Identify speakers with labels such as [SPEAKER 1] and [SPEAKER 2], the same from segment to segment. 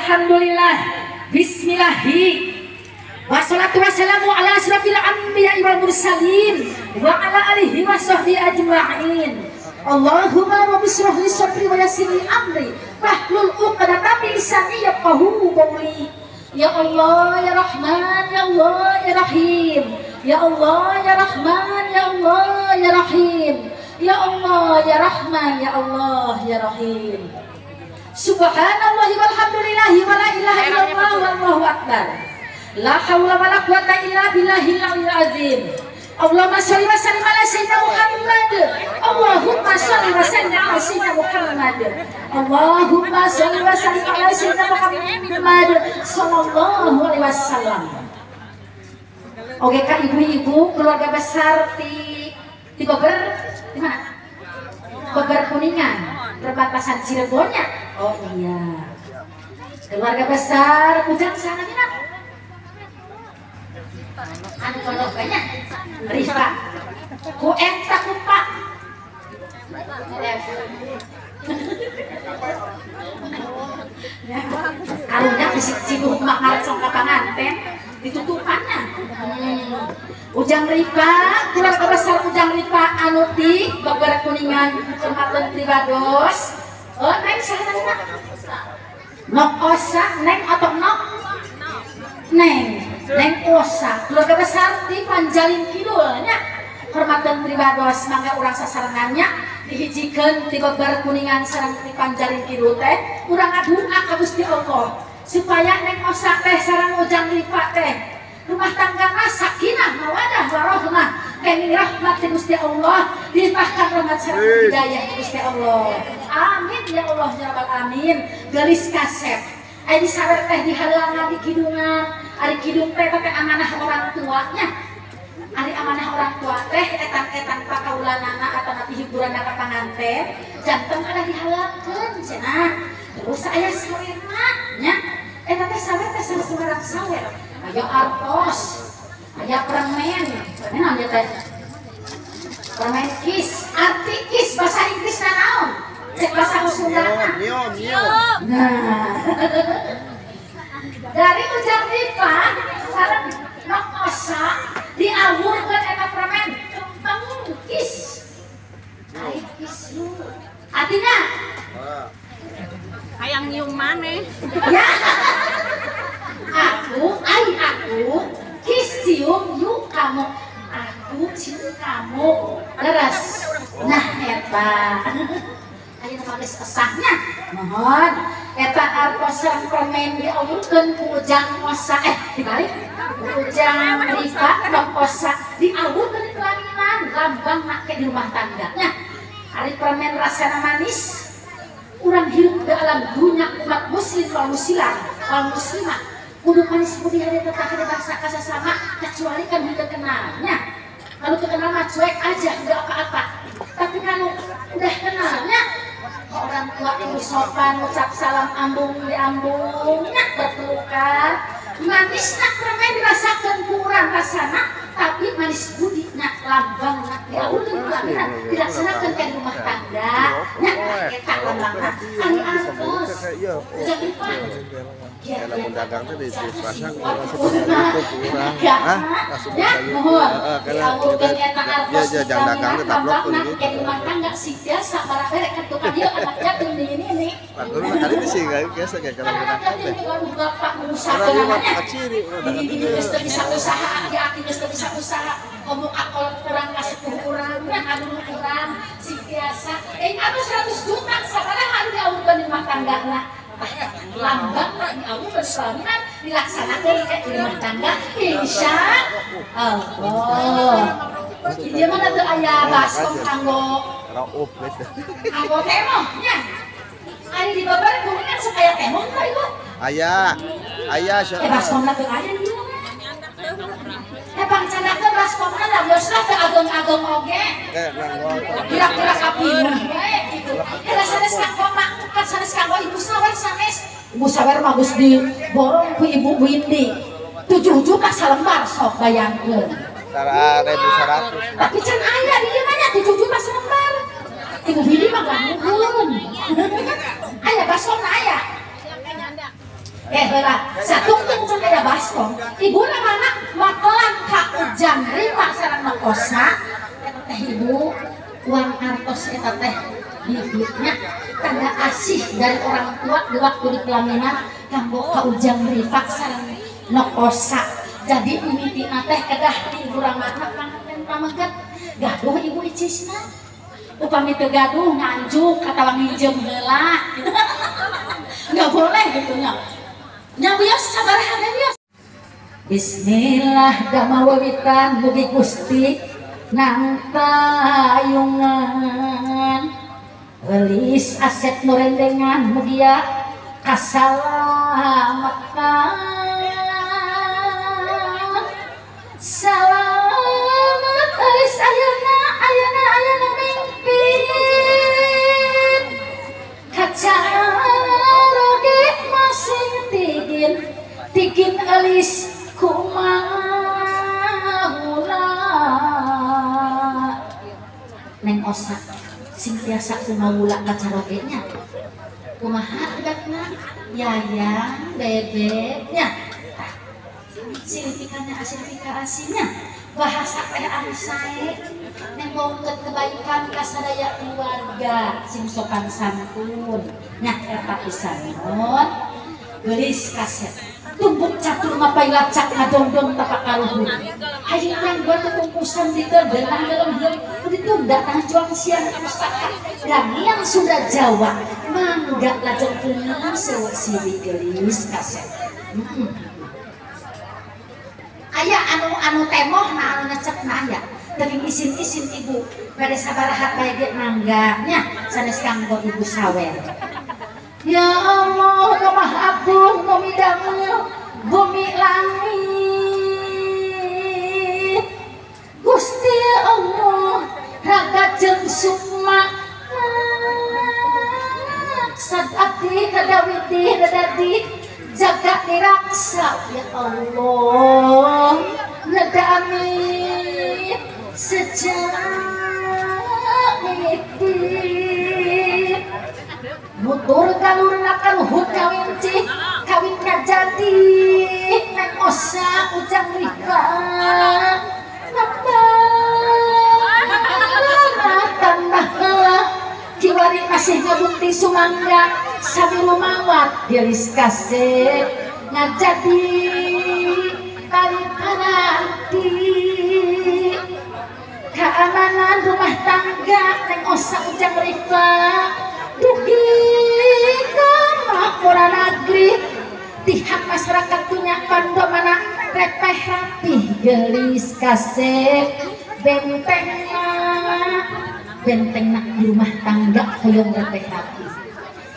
[SPEAKER 1] Alhamdulillah. Bismillahi. Wassalatu wassalamu ala asyrafil anbiya'i wal mursalin wa ala alihi wasahbihi ajma'in. Allahumma rabbi shrah li sadri wa yassir li amri wahlul 'uqdatam min lisani yafqahu qawli. Ya Allah ya Rahman ya Allah ya Rahim. Ya Allah ya Rahman ya Allah ya Rahim. Ya Allah ya Rahman ya Allah ya Rahim. Subhanallahi walhamdulillahi wa la ilaha illallah wallahu akbar. La haula wala quwata illa billahil aliyil azim. Allahumma sholli wa sallim ala sayyidina Muhammad. Allahumma sholli wa sallim ala sayyidina Muhammad. Allahumma sholli wa sallim ala sayyidina Muhammad sallallahu alaihi wasallam. Oke kak, ibu-ibu keluarga besar di Bogor, di mana? Bogor Kuningan, perbatasan Cirebonnya. Oh iya. Keluarga besar Ujang sana minat. Anu pondok banyak Rifa ku eta ku Pak karunya bisik cibuh mak ngarecong ka panganten ditutupanna. Ujang Rifa keluarga besar Ujang Rifa anu ti Bogor Kuningan Kecamatan Pribados. Oh neng saha namina? Nok Osa neng atau nok neng Neng Osa, keluarga besar di Panjalin Kidul nya. Hormatan pribados mangga urang sasarengannya dihijikeun ti Bogor Kuningan sareng di Panjalin Kidul teh urang ngadua ka Gusti Allah supaya Neng Osa teh sareng Ujang Rifa teh rumah tanggana sakinah mawadah warahmah kenging rahmat ti Gusti Allah dilimpahkan rahmat sareng hidayah ti Gusti Allah. Amin ya Allah ya rabbal alamin. Geulis kasep aya disawer teh dihalangan di kidungan. Ari kidung teh teh amanah orang tuanya. Ari amanah orang tua teh etan-etan pakaulanana atanapi hiburan ka panganten janten ada dihalangkeun cenah. Terus aya sawerna nya. Eta teh sawer teh sawerang sawer. Aya artos, aya permen. Permen naon ieu teh? Permen kiss. Arti kiss bahasa Inggrisna naon? Cek bahasa Sundana. Nah. Dari Ujang Rifa sareng Nok Osa diawurkeun eta permen kembang kiss. I kiss you. Artinya
[SPEAKER 2] hayang nyium maneh.
[SPEAKER 1] Ya. Aku, ai aku kiss cium you kamu. Aku cium kamu. Leres. Nah eta. Ayeuna mah geus esahnya. Mohon eta artos sareng permen diawurkeun ku Ujang Osa dibalik Ujang Rifa Nok Osa diawurkeun di pelaminan lambang make di rumah tangganya. Ari permen rasana manis urang hirup di alam dunya umat muslim wal muslimat wal muslimat kudu manis budi hade tetah hade bangsa kasasama kecuali kan henteu kenalnya. Kalau terkenal mah cuek aja enggak apa-apa. Tapi kalau udah kenalnya orang tua ibu sopan ucap salam ambung di ambung nak berpelukan manis nak permen dirasakan kurang rasana tapi manis budi nak lambang nak diawurkeun pelaminan dilaksanakan ke rumah tangga nak eta lambangna ari artos Ujang Rifa
[SPEAKER 3] lamun dagang teh di pasar kurang.
[SPEAKER 1] Ya, mohon. Diawurkeun eta artos
[SPEAKER 3] ya jang dagang teh tablok
[SPEAKER 1] ke rumah tangga sing biasa barabere kan tukang ieu anak yatim di ini nih.
[SPEAKER 3] Batur mah kali sih biasa kayak kalau
[SPEAKER 1] anak yatim waduh bapak usaha ini geus teu bisa usaha aki-aki geus teu bisa usaha komo akol kurang kasepuh kurang anu kurang sing biasa anu 100 juta sabaraha anu diawurkeun di rumah tanggana. Lambang diawurkeun pelaminan dilaksanakeun di rumah tangga insya Allah. Ieu mah teu aya baskom kanggo kanggo temo nya. Ari di Bogor kuningan sok aya temo teh ibu?
[SPEAKER 3] Aya. Aya
[SPEAKER 1] baskomna teu aya di dieu. Pangcandakeun baskomna da geus lah teu ageng-ageng oge. Kira-kira kapinuh we kitu. Eta sanes kanggo mak sanes kanggo ibu sawer sanes. Ibu sawer mah geus diborong ku Ibu Windy. 7 juta salembar sok bayangkeun.
[SPEAKER 3] 1.100.
[SPEAKER 1] Tapi can aya di ieu mah nya 7 juta salembar. Ibu Windy mah gamukeun. Aya baskomna aya. Ibu mana makelan ka Ujang Ripa sareng Nokosa eta teh ibu uang artos eta teh bibitnya tanda asih dari orang tua di waktu di pelaminan kanggo ka Ujang Ripa sareng Nokosa. Jadi mimitina teh kedah ti ibu ramana panganten pameget gaduh ibu icisna. Upami teu gaduh nganjuk atawa nginjem heula. Enggak boleh gitu nya. Nya wios sabaraha ge wios. Bismillah damawawitan mugi Gusti nang tayungan. Gelis aset nu rendengan mugia kasalamatan. Salamat gelis ayeuna ayeuna ayeuna mingpit. Kacaroge masing tigin tigin elis kumaha Neng Osa sing tiasa kumawula kacaroge nya kumaha tegatna yayang bebeknya silipikannya asilipika asinya bahasa teh anu sae nembongkeun kebaikan ka sadaya keluarga sing sopan santun nya eta pisan nun geulis kaset tumbuk catur mapai lacak ngadongdong tapak kaluhur hayang yang buat tetungkusan di terbenah dalam hidup ditunda tahan juang siang pusaka dan yang sudah Jawa mangga lajeng kuning sewek siri gelis kaset. Aya anu temoh na anu necep na aya teuing isin-isin ibu pada sabaraha bae ge mangga nya sanes kanggo ibu sawer. Ya Allah, nu Maha Agung, nu midamel bumi langit. Gusti Allah, raga jeung sukma. Sad abdi kadawiti kadadi jaga diraksa ya Allah. Nedami sejak mimiti. Nutur kalurna kaluhut kawin cih kawin jadi Neng Osa Ujang Ripa napa tambah kiwari masih ngabukti sumangga sambil lumawat gelis kasih ngajadi kali paranti keamanan rumah tangga Neng Osa Ujang Ripa dugi kemakmuran negeri pihak masyarakat punya kondo mana repeh rapih gelis kasep bentengna bentengna di rumah tangga hoyong repeh rapih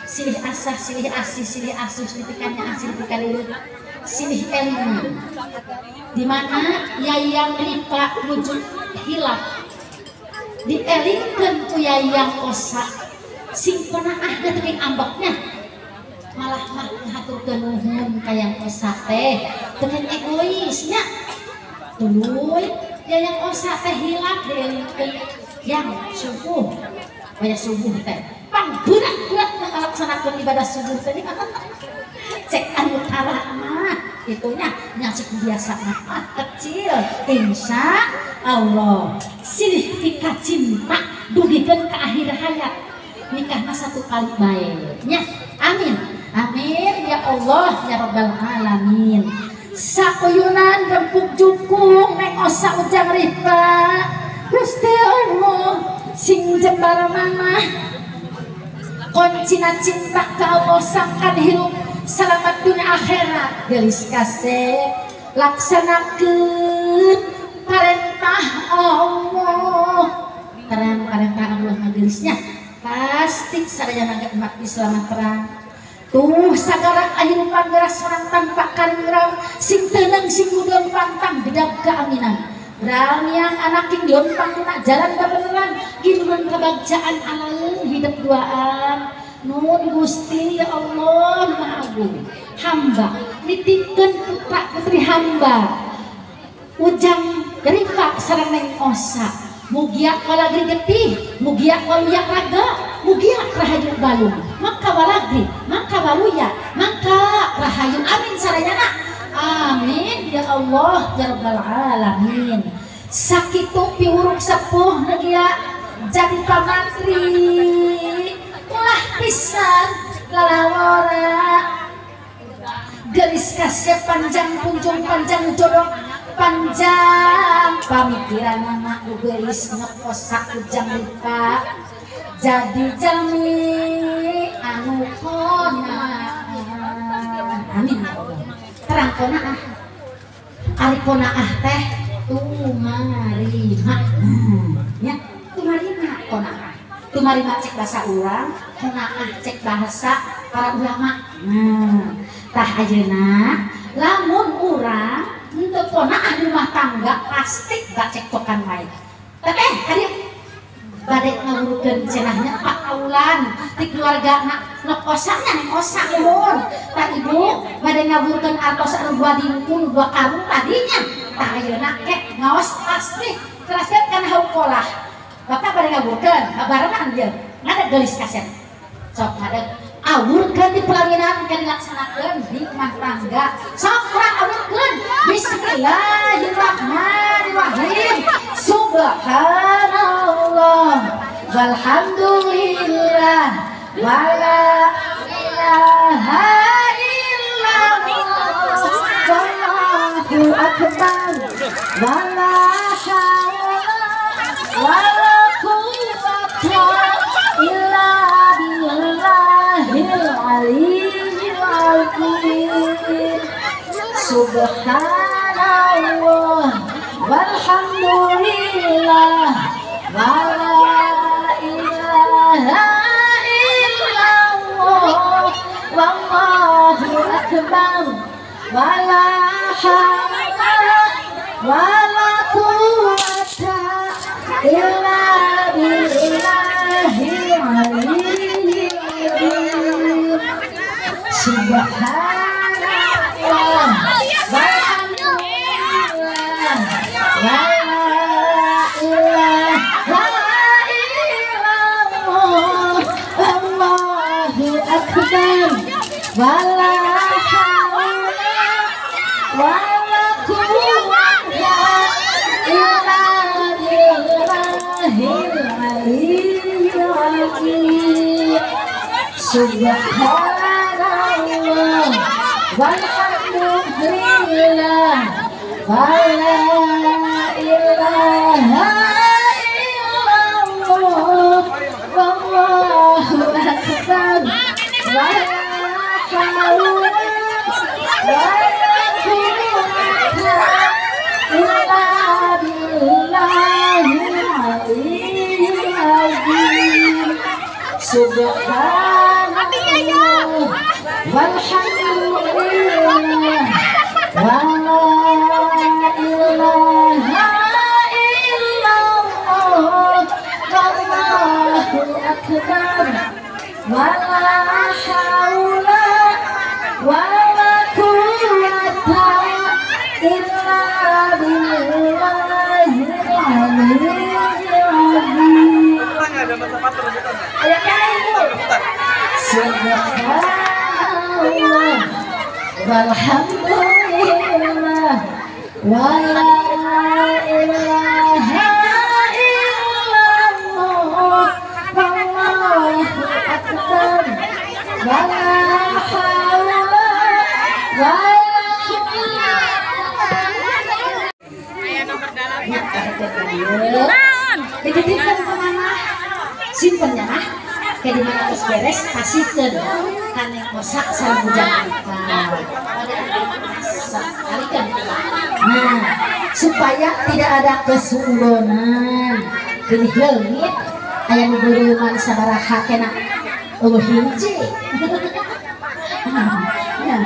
[SPEAKER 1] silih asah silih asih silih asuh silih pikannya asih pikalurut silih elingan di mana Yayang Ripa wujud hilap dielingkeun ku Yayang Osa sing penaah teuing ambeknya malah mah ngahaturkeun nuhun ka Yang Osa teh teuing egoisnya tuluy Yayang Osa teh hilap dielingkeun yang subuh waya subuh teh pang berat-berat ngalaksanakeun ibadah subuh teh cek anu tara mah itunya nyasik biasa mah kecil insya Allah silih tika cinta dugikeun ka akhir hayat nikahna satu kali baiknya amin amin ya Allah ya Rabbal alamin. Sakuyunan rempuk jukung Neng Osa Ujang Ripa Gusti Allah sing jembar manah koncina cinta ka Allah sangkan hirup selamat dunia akhirat gelis kasep laksanakeun perintah Allah terang perintah Allah magelisnya pasti sadaya nangga umat Islam terang tuh sagara ahirupan geras orang tanpa karingrang sing tenang sing mudeng pantang bedap keaminan ramiang anak king lempang nak jalan beneran ginurun kebagjaan alaun hidup duaan nun Gusti ya Allah Maha Agung hamba nitipkeun putra putri hamba Ujang Ripa sareng Neng Osa mugia walagri getih mugia waluya raga mugia rahayu balung maka walagri maka waluya maka rahayu amin sarayana. Amin ya Allah ya rabbal alamin. Sakitu piwuruk sepuh negia jadi pamantri ulah pisan lalawara gelis kasep panjang punjung panjang jodok panjang pamikiran anak gelis ngekosak Ujang Ripa jadi jalmi anu qanaah. Amin ya Allah. Terang qanaah, ari qanaah teh tumarima. Ya, tumarima qanaah. Tumarima cek bahasa urang, qanaah cek bahasa para ulama. Nah, tah ayeuna lamun urang henteu qanaah di rumah tangga pasti gak cekcokan wae. Teteh tadi bade ngawurukeun cenahnya pakaulan ti keluargana nekosana nekosa nuhun. Tah ibu bade ngawurukeun artos anu 2 dingkul 2 karung tadinya. Tah ayeuna ke ngaos pasti teraskeun kana haukolah. Bapak bade ngawurkeun babarengan ieu ngadeg geulis kaset. Sok ngadeg awurkeun di pelaminan kan dilaksanakeun di rumah tangga. Sok urang awurkeun. Bismillahirrahmanirrahim. Subhanallah walhamdulillah wala ilaha illallah wallahu akbar wala haula wala quwwata illa billahil aliyyil azim. Subhanallah walhamdulillah wala ilaha illallah wallahu akbar wala haula wala quwwata illa billahil aliyyil azim. Subhanallah walhamdulillah wala ilaha illallah wallahu akbar wala haula wala quwwata illa billahil aliyyil azim. Subhanallah walhamdulillah wala ilaha illallah wallahu akbar wala haula wala quwwata illa billahil aliyyil azim. Subhanallah walhamdulillah wala ilaha illallah wallahu akbar wala haula wala quwwata illa billahil aliyyil azim. Subhanallah walhamdulillah wala ilaha illallah wallahu akbar wala haula wala quwwata. Dititipkan ke mama, simpen ya mah. Kayak di mana terus beres kasihkan kan yang kosak sareng Ujang Ripa. Nah, supaya tidak ada kesuudonan. Geunih leungit aya nu beureungan sabaraha kena eueuh hiji. Ya,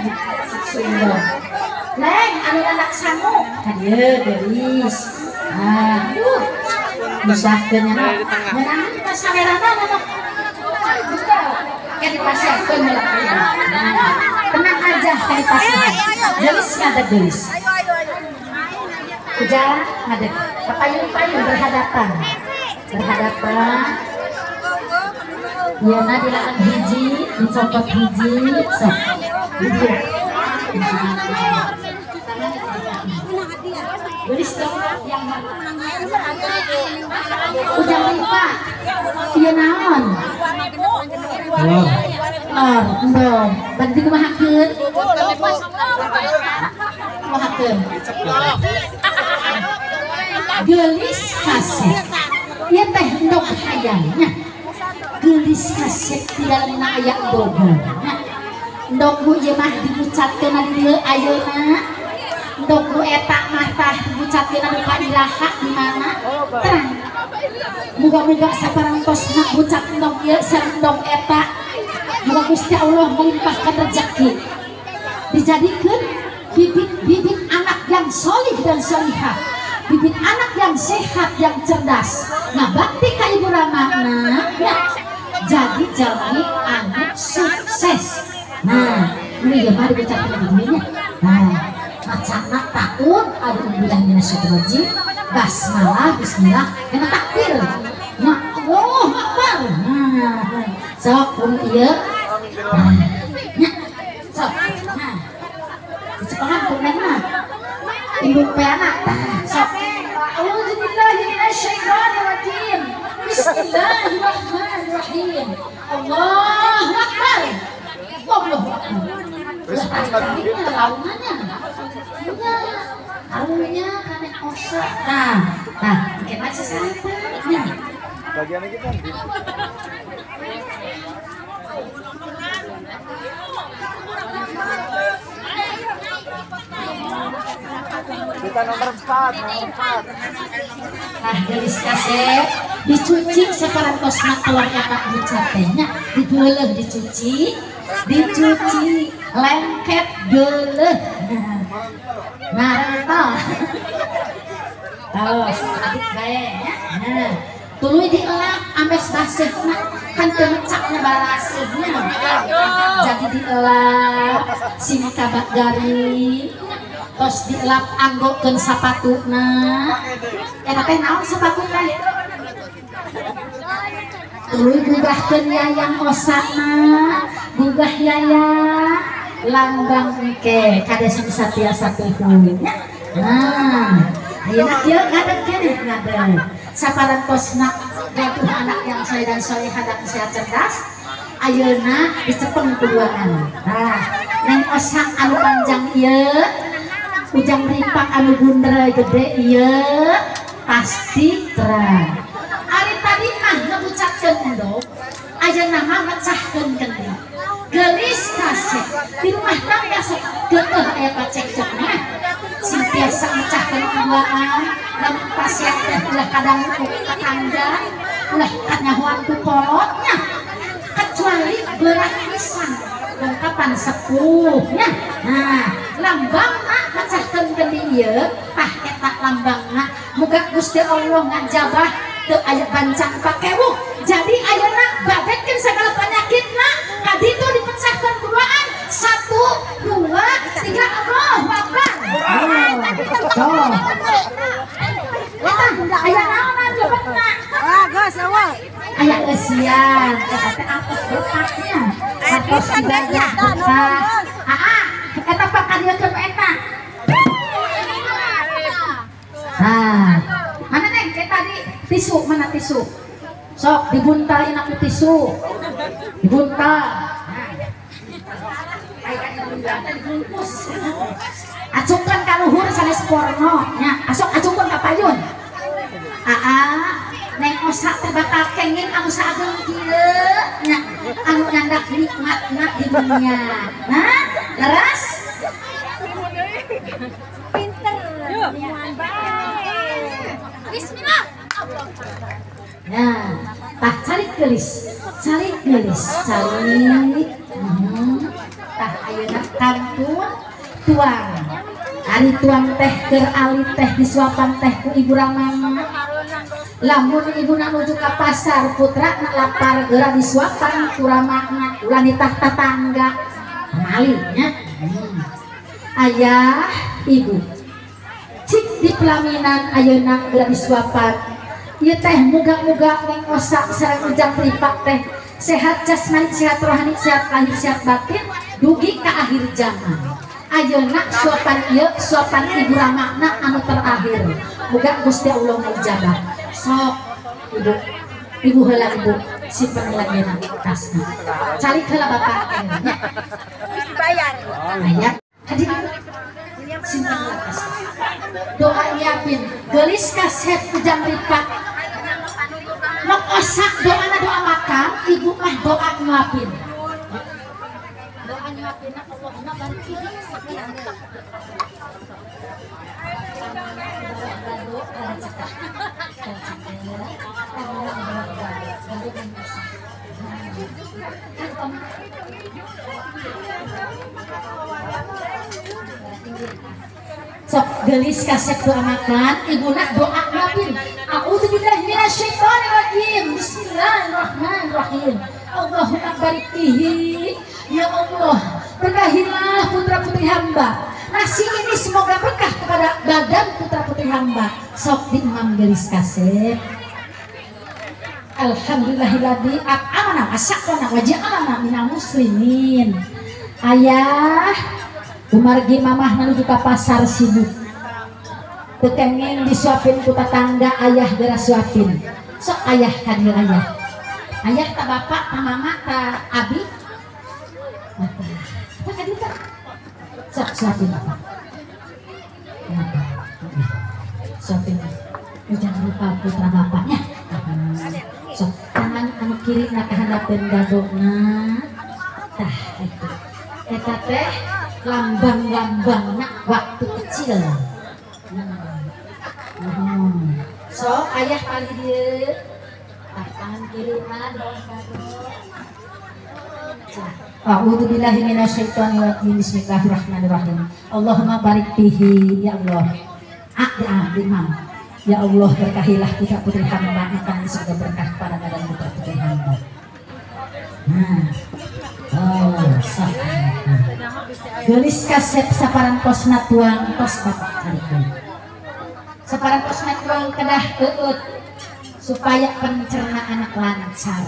[SPEAKER 1] suudon. Neng anu anak sangu ka dieu geulis. Ah, aduh. Musahkeun nya. Meunang ka sawerana mah. Kayak dipasarkan. Tenang aja kayak dipasarkan. Gelis ngadeg gelis. Ujang ngadeg. Payung-payung berhadapan. Berhadapan. Ya na dilakan hiji, dicopot hiji, sok. Hiji. Gelis dong yang Ujang Ripa ieu naon? Lor, endog. Bade dikumahakeun? Kumahakeun? Geulis kasep. Ieu teh endog hayang nya. Geulis kasep di dalamna aya endogna. Endog nu ieu mah dibucatkeun di dieu ayeuna. Endog nu eta mah tah dibucatkeun anu ka iraha di mana? Terang. Muga-muga saparantosna bucat endog ieu sareng endog eta. Muga Gusti Allah melimpahkan rezeki. Dijadikeun bibit-bibit anak yang solih dan solihah, bibit anak yang sehat, yang cerdas. Nah, bakti ka ibu ramana ya, jadi jalmi anu sukses. Nah, ini ieu mah diucapkeun di dieu nya. Nah, macana taun a'udzubillahi minasyaitonir rajim, basmalah, bismillah, kana takbir. Nah, Allahu Akbar. Nah, sok pun ieu. Nah, nya, sok. Nah, dicepengan ku neng mah. Indung peana tah, sok. A'udzubillahi minasyaitonir rajim. Bismillahirrahmanirrahim. Allahu Akbar. Allahu Akbar. Lah, launannya. Karunya kane osa. Nah, nah, engke mah sasarita.
[SPEAKER 3] Bagian lagi kan. Kita nomor 4, nomor 4.
[SPEAKER 1] Nah, gelis kasep dicuci saparantosna keluar anak bucat teh nya, digeuleuh dicuci, dicuci lengket geuleuh. Nah, rental. Terus adik bae nya. Nah, tuluy dielap ambes baseuhna kan teu mecakna baraseuhna. Jadi dielap sing kabat garing. Terus dielap anggokeun sapatuna. Eta teh naon sapatu teh? Tuluy gugahkeun yayang osana, gugah yayang lambang engke kade sing satiasa tuhun. Nah, ayeuna kieu ngadeg keneh ngadeg. Saparantosna gaduh anak yang soleh dan solehah dan sehat cerdas, ayeuna dicepeng kuduaan. Nah, neng osa anu panjang ieu, Ujang Ripa anu bunder gede ieu pasti terang. Ari tadi mah ngebucatkeun endog, ayeuna mah mecahkeun kendi. Gelis kasep di rumah tangga sok geuteuh aya pacekcok mah. Sing tiasa mecahkeun keduaan, lamun pasien teh ulah kadang ku tetangga, ulah kanyahoan ku kolotnya. Kecuali berat pisan lengkapan sepuhnya. Nah, lambangna mecahkeun kendi ieu tah eta lambangna muga Gusti Allah ngajabah teu aya bancang pakewuh. Jadi ayeuna babetkeun sagala penyakitna kaditu dipecahkeun kuduaan. 1 2 3 Allahu Akbar. Tuh. Eta aya naonan lebetna?
[SPEAKER 2] Ah, geus eueuh.
[SPEAKER 1] Aya eusian eta teh atos berkahnya. Atos ibadah berkah. Aa, eta pakadiekeun eta. Nah, mana neng teh tadi tisu, mana tisu? Sok dibuntalin aku tisu. Dibuntal. Nah. Aya dibuntal dibungkus. Acungkeun ka luhur sanes porno nya. Asok acungkeun ka payun. Aa, neng osa teh bakal kenging anu saageng kieu nya, anu nyandak nikmatna di dunia. Nah, leres?
[SPEAKER 2] Pinter.
[SPEAKER 1] Bismillah. Nah, tah calik geulis, calik geulis, calik. Tah ayeuna kantun tuang. Ari tuang teh keur ali teh disuapan teh ku ibu ramana. Lamun ibuna nuju ka pasar putra na lapar geura disuapan ku ramana ulah nitah tetangga. Mali nya. Ayah ibu cik di pelaminan ayeuna geura disuapan. Ieu teh muga-muga neng osa sareng Ujang Ripa teh sehat jasmani, sehat rohani, sehat lahir, sehat batin dugi ka akhir zaman. Ayeuna suapan ieu suapan ibu ramana anu terakhir. Muga Gusti Allah ngijabah. Sok ibu, ibu heula ibu simpen lagi na tasna. Calik heula bapak nya.
[SPEAKER 2] Bayar.
[SPEAKER 1] Bayar. Hadir simpen heula tasna. Doa nyiapin geulis kaset Ujang Ripa. Nok osak doana doa makan, ibu mah doa nyuapin. Doa nyuapin Allahumma barik fihi sekian. Sok gelis kasep doa makan, ibu nak doa nyuapin. A'udzubillahi minasyaitonirrajim. Bismillahirrahmanirrahim. Allahumma barik fihi. Ya Allah, berkahilah putra putri hamba. Nasi ini semoga berkah kepada badan putra putri hamba. Sok di imam gelis kasep. Alhamdulillahilladzi at'amana wa saqana wa ja'alana minal muslimin. Ayah, kumargi mamah menuju ka pasar sibuk. Teu kenging disuapin ku tatangga, ayah geura suapin. Sok ayah ka dieu ayah. Ayah ta bapak, ta mama, ta abi. Ta ka dieu ta. Sok suapin bapak. Suapin. Jangan lupa putra bapaknya. Sok tangan anu kiri na kahandapeun gadona. Tah itu. Eta teh lambang-lambangna waktu kecil. Sok ayah palih dieu. Tah tangan kiri na bawah gado. A'udzubillahi minasyaitonirrajim. Bismillahirrahmanirrahim. Allahumma barik fihi ya Allah. Imam. Ya Allah, berkahilah putra putri hamba, akan semoga berkah pada badan putra putri hamba. Nah, oh, sok. Gelis kasep saparan posna tuang tos bapak harikeun. Saparan posna tuang kedah eueut supaya pencernaan anak lancar.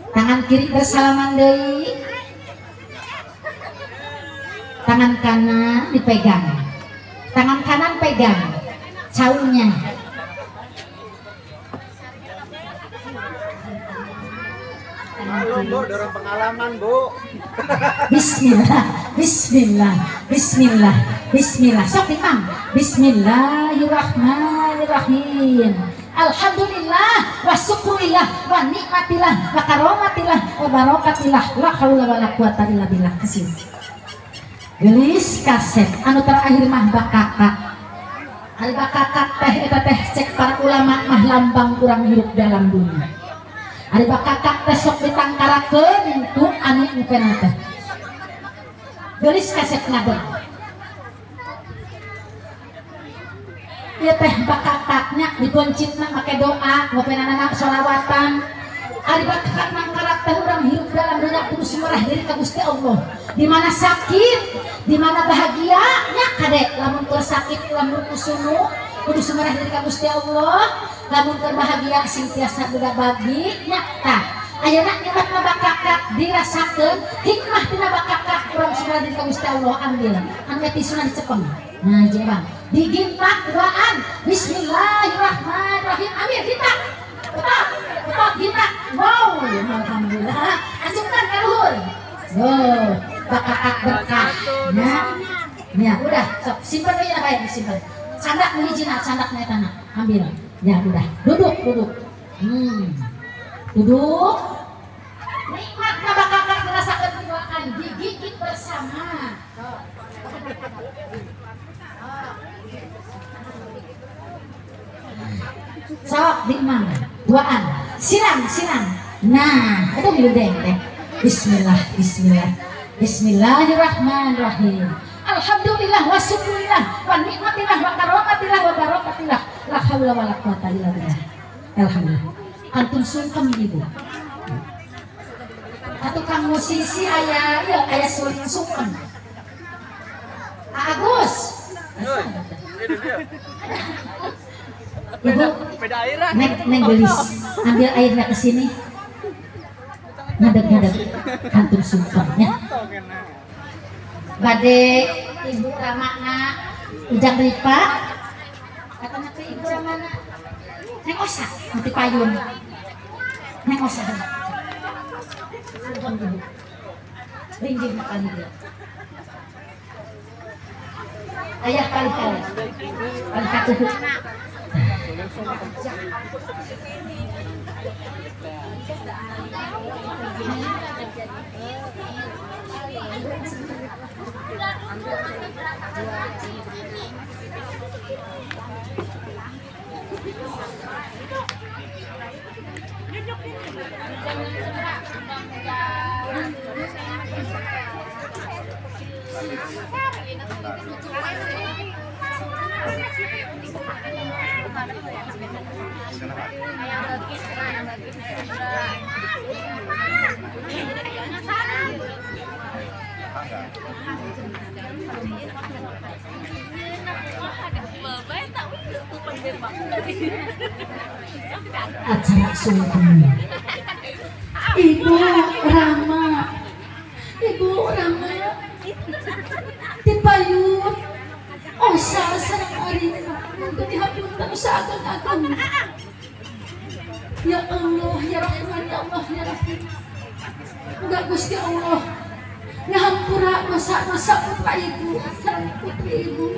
[SPEAKER 1] Tangan kiri bersalaman deui. Tangan kanan dipegang. Tangan kanan pegang caunya.
[SPEAKER 3] Halo, Bu, dorong pengalaman, Bu.
[SPEAKER 1] Bismillah, bismillah, bismillah, bismillah. Sok imam. Bismillahirrahmanirrahim. Alhamdulillah wa syukurillah wa nikmatillah wa karomatillah wa barokatillah la haula wala quwata illa billah. Kasih. Gelis kasep anu terakhir mah bakakak. Ari bakakak teh eta teh cek para ulama mah lambang kurang hirup dalam dunia. Ari bakakak teh sok ditangkarakeun ku anu ngupena teh. Gelis kasep ngabeg. Ieu teh bakakaknya digoncitna make doa, ngopenanana sholawatan. Ari bakakak nangkarak teh urang hirup dalam dunia kudu sumerah diri ka Gusti Allah. Di mana sakit, di mana bahagia nya kade lamun keur sakit lamun kusunu kudu sumerah diri ka Gusti Allah, lamun keur bahagia sing tiasa boga bagi nya tah. Ayeuna nikmat bakakak dirasakeun, hikmah tina bakakak urang sumerah diri ka Gusti Allah ambil. Anu tisuna dicepeng. Nah, jebang. Digintak duaan. Bismillahirrahmanirrahim. Ambil gintak. Betok, betok gintak. Wow, alhamdulillah. Asupkan ka luhur. Oh, bakakak berkah. Nah, ya udah, sok simpen we ya bae simpen. Candak nu hijina, candak na etana. Ambil. Ya udah, duduk, duduk. Duduk. Nikmat bakakak dirasakeun duaan, digigit bersama. Sok di imam duaan silang silang. Nah itu miludeng teh. Bismillah, bismillah, bismillahirrahmanirrahim. Alhamdulillah wa syukurillah wa nikmatillah wa karomatillah wa barokatillah la haula wala quwata illa billah. Alhamdulillah. Antum sungkem ibu. Atau kang musisi aya ieu aya suling sungkem. Agus. Ibu, neng gelis, ambil airnya ke sini. Ngadeg-ngadeg kantung sungkemnya. Bade Ibu Ramana Ujang Ripa, katanya ke Ibu Ramana, neng osa nanti payun, neng osa sungkem ibu, ringgit kali dia. Ayah kali-kali, kali katuhu. Acara sungkem. Ibu Rama, Ibu Rama, tipayun, osa sareng arina, nunggu dihapunten saageng-ageng. Ya Allah, ya Rahman, ya Allah, ya Rahim. Enggak Gusti Allah, ngahampura dosa-dosa putra ibu, sareng putri ibu.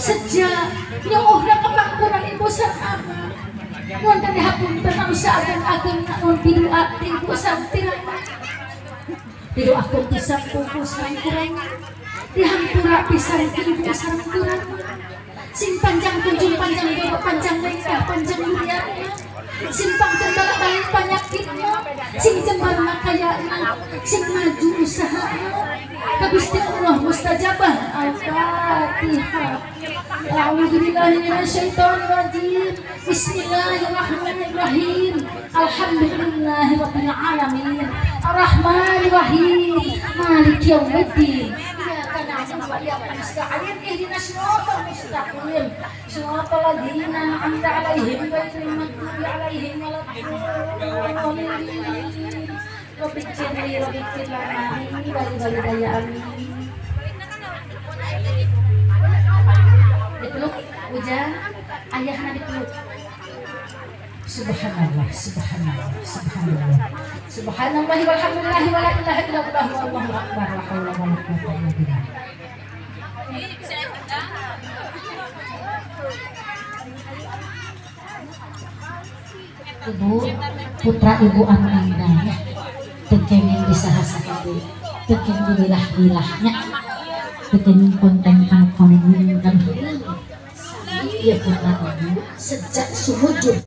[SPEAKER 1] Sejak nyuhna kepangkuran ibu sareng ama. Nuhun dihapunten anu saageng-ageng nuhun pidu'a ti ibu sareng tirama. Pidu'akeun pisan pupu sareng kurang. Dihampura pisan ti ibu sareng kurang. Sing panjang kunjung panjang bodo panjang lengkah panjang duniana. Sing panjang balik panyakitna, sing jembar makayana, sing maju usahana. Ka Gusti Allah mustajabah. Al-Fatihah. A'udzubillahi minasyaitonir rajim. Bismillahirrahmanirrahim. Alhamdulillahirabbil alamin. Arrahmanirrahim. Maliki yaumiddin. Iyyaka na'budu wa iyyaka nasta'in. Ihdinas siratal mustaqim. Siratal ladzina an'amta 'alaihim ghairil maghdubi 'alaihim waladdallin. Rabbighfirli rabbighfir lana wa liwalidayya amin. Dipeluk Ujang, ayahna dipeluk. Subhanallah, subhanallah, subhanallah. Subhanallah walhamdulillah wala ilaha illallah wallahu akbar la haula wala quwwata illa billah. Ibu, putra ibu anu enggal ya. Teu kenging disaha-saha deui, teu kenging diwilah-wilahnya, teu kenging konten kanu koneng kan. Ieu putra ibu sejak sumujud